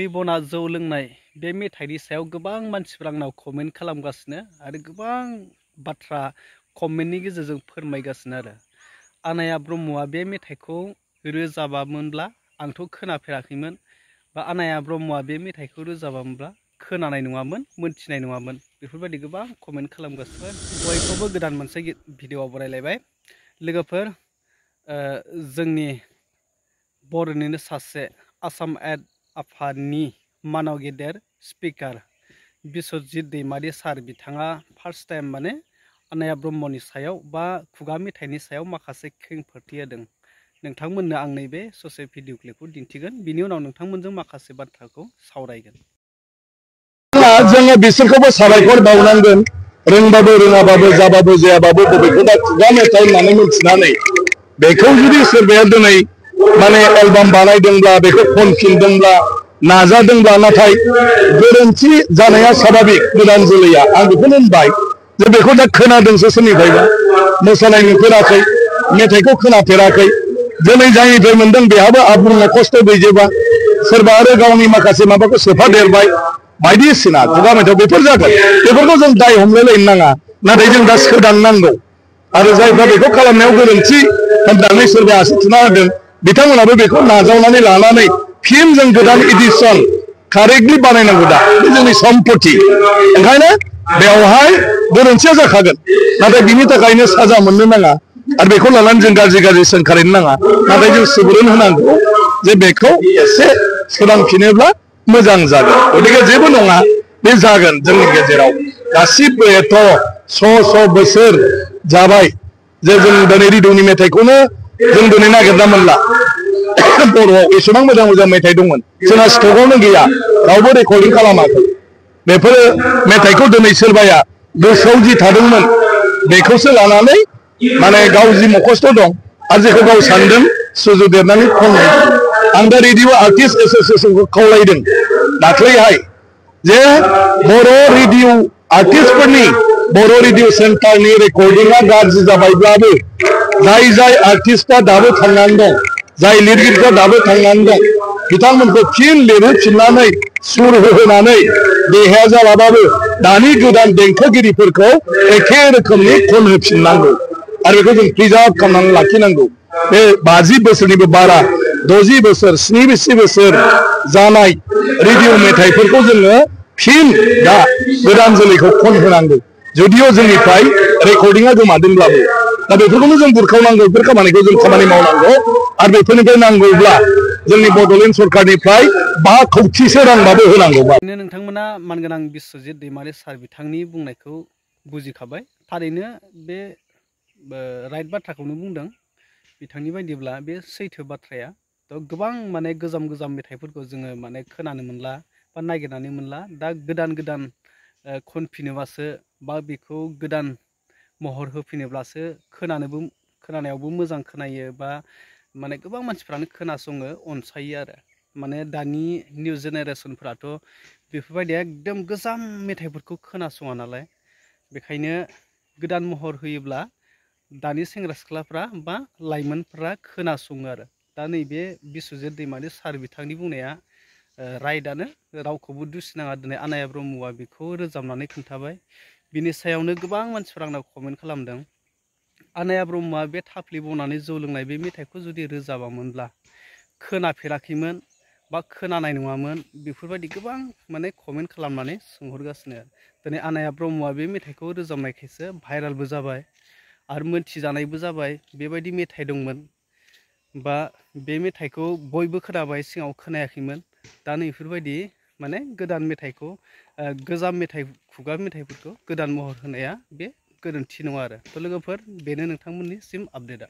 थाफ्लि बना जौ लोंनाय बे मेथाइनि सायाव गोबां मानसिफोरा आंनाव कमेन्ट खालामगासिनो आरो गोबां बाथ्रा कमेन्टनि गेजेरजों फोरमायगासिनो आरो आनाया ब्रह्मआ बे मेथाइखौ रोजाबामोनब्ला आंथ' खोनाफेराखैमोन बा आनाया ब्रह्मआ बे मेथाइखौ रोजाबामोनब्ला खोनानाय नङामोन मोनथिनाय नङामोन बेफोरबायदि गोबां कमेन्ट खालामगासिनो बयखौबो गोदान मोनसे भिडिअ'आव बरायलायबाय लोगोफोर जोंनि बर'निनो सासे आसाम एड आफादनि मानाव गेदेर स्पिकार बिस्वजित दैमारि सार बिथाङा फार्स्ट टाइम माने आनाया ब्रह्मनि सायाव बा खुगा मेथाइनि सायाव माखासे खेंफोरथि होदों। नोंथांमोननो आं नैबे ससे भिडिअ क्लिपखौ दिन्थिगोन बिनि उनाव नोंथांमोनजों माखासे बाथ्राखौ सावरायगोन। जोङो बिसोरखौबो साबायखर बावनांगोन रोंबाबो रोङाबाबो जाबाबो जायाबाबो बबेखौबा खुगा मेथाइ होननानै मिथिनानै बेखौ जुदि सोरबाया दिनै माने एलबाम बानायदोंब्ला बेखौ खनफिनदोंब्ला नाजादोंब्ला नाथाय गोरोन्थि जानाया स्वाभाबिक गोदान जोलैया आं बेखौनो होनबाय जे बेखौ दा खोनादोंसो सोरनिफ्रायबा मोसानाय नुफेराखै मेथाइखौ खोनाफेराखै दिनै जायनिफ्राय मोनदों बेहाबो आबुं खस्थ' गैजोबा सोरबा आरो गावनि माखासे माबाखौ सोफादेरबाय बायदिसिना खुगा मेथाइ बेफोर जागोन बेफोरखौ जों दाय हमलायलायनो नाङा नाथाय जों दा सोदांनांगौ आरो जायफ्रा बेखौ खालामनायाव गोरोन्थि होननानै सोरबा आसि थुना होदों बिथांमोनाबो बेखौ नाजावनानै लानानै फिन जों गोदान एडिशन कारेक्टलि बानायनांगौ दा बे जोंनि सम्पति ओंखायनो बेवहाय गोरोन्थिया जाखागोन नाथाय बिनि थाखायनो साजा मोननो नाङा आरो बेखौ लानानै जों गाज्रि सोंखारिनो नाङा नाथाय जों सुबुरुन होनांगौ जे बेखौ एसे सोदांफिनोब्ला मोजां जागोन गतिके जेबो नङा बे जागोन जोंनि गेजेराव गासिबो एथ' श' बोसोर जाबाय जे जों दिनै रेडिअ'नि मेथाइखौनो जों दिनै नागिरना मोनला बर'आव एसेबां मोजां मेथाइ दंमोन जोंहा स्टकआवनो गैया रावबो रेकर्डिं खालामाखै बेफोरो मेथाइखौ दिनै सोरबाया गोसोआव जि थादोंमोन बेखौसो लानानै माने गाव जि मखस्थ' दं आरो जेखौ गाव सानदों सुजुदेरनानै खननाय आं दा रेडिअ आर्टिस्ट एस'सिएशनखौ खावलायदों दाख्लैहाय जे बर' रेडिअ आर्टिस्टफोरनि बर' रेडिअ सेन्टारनि रेकर्डिंआ गाज्रि जाबायब्लाबो जाय आर्टिस्टआ दाबो थांनानै दं जाय लिरगिरिफ्रा दाबो थांनानै दं बिथांमोनखौ फिन लिरहोफिननानै सुर होहोनानै देहाया जालाबाबो दानि गोदान देंखोगिरिफोरखौ एखे रोखोमनि खनहोफिननांगौ आरो बेखौ जों प्रिजार्भ खालामनानै लाखिनांगौ बे 50 बोसोरनिबो बारा 60 बोसोर 70 बोसोर जानाय रेडिअ मेथाइफोरखौ जोङो फिन दा गोदान जोलैखौ खनहोनांगौ जुदिअ जोंनिफ्राय रेकर्डिंआ गोमादोंब्लाबो दा बेफोरखौनो जों बुरखावनांगौ बेफोर खामानिखौ जों खामानि मावनांगौ आरो बेफोरनिफ्राय नांगौब्ला जोंनि बड'लेण्ड सरकारनिफ्राय 5 कौटिसो रांबाबो होनांगौ। नोंथांमोना मानगोनां बिस्वजित दैमारि सार बिथांनि बुंनायखौ बुजिखाबाय थारैनो बे राइट बाथ्राखौनो बुंदों बिथांनि बायदिब्ला बे सैथो बाथ्राया गोबां माने गोजाम मेथाइफोरखौ जोङो माने खोनानो मोनला बा नागिरनानै मोनला दा गोदान खनफिनोबासो बा बेखौ गोदान महर होफिनोब्लासो खोनानायावबो मोजां खोनायो बा माने गोबां मानसिफ्रानो खोनासङो अनसायो आरो माने दानि निउ जेनेरेसनफोराथ' बेफोरबायदि एकदम गोजाम मेथाइफोरखौ खोनासङा नालाय बेखायनो गोदान महर होयोब्ला दानि सेंग्रा सिख्लाफ्रा बा लाइमोनफ्रा खोनासङो आरो दा नैबे बिस्वजित दैमारि सार बिथांनि बुंनाया राइटआनो रावखौबो दुसिनाङा दिनै आनाया ब्रह्मआ बेखौ रोजाबनानै खोन्थाबाय बिनि सायावनो गोबां मानसिफ्रा आंनाव कमेन्ट खालामदों आनाया ब्रह्मआ बे थाफ्लि बनानै जौ लोंनाय बे मेथाइखौ जुदि रोजाबामोनब्ला खोनाफेराखैमोन बा खोनानाय नङामोन बेफोरबायदि गोबां माने कमेन्ट खालामनानै सोंहरगासिनो दिनै आनाया ब्रह्मआ बे मेथाइखौ रोजाबनायखायसो भाइरालबो जाबाय आरो मोनथिजानायबो जाबाय बेबायदि मेथाइ दंमोन बा बे मेथाइखौ बयबो खोनाबाय सिगाङाव खोनायाखैमोन दा नैफोरबायदि माने गोदान मेथाइखौ गोजाम खुगा मेथाइफोरखौ गोदान महर होनाया बे गोरोन्थि नङा आरो थ' लोगोफोर बेनो नोंथांमोननिसिम आपडेटआ।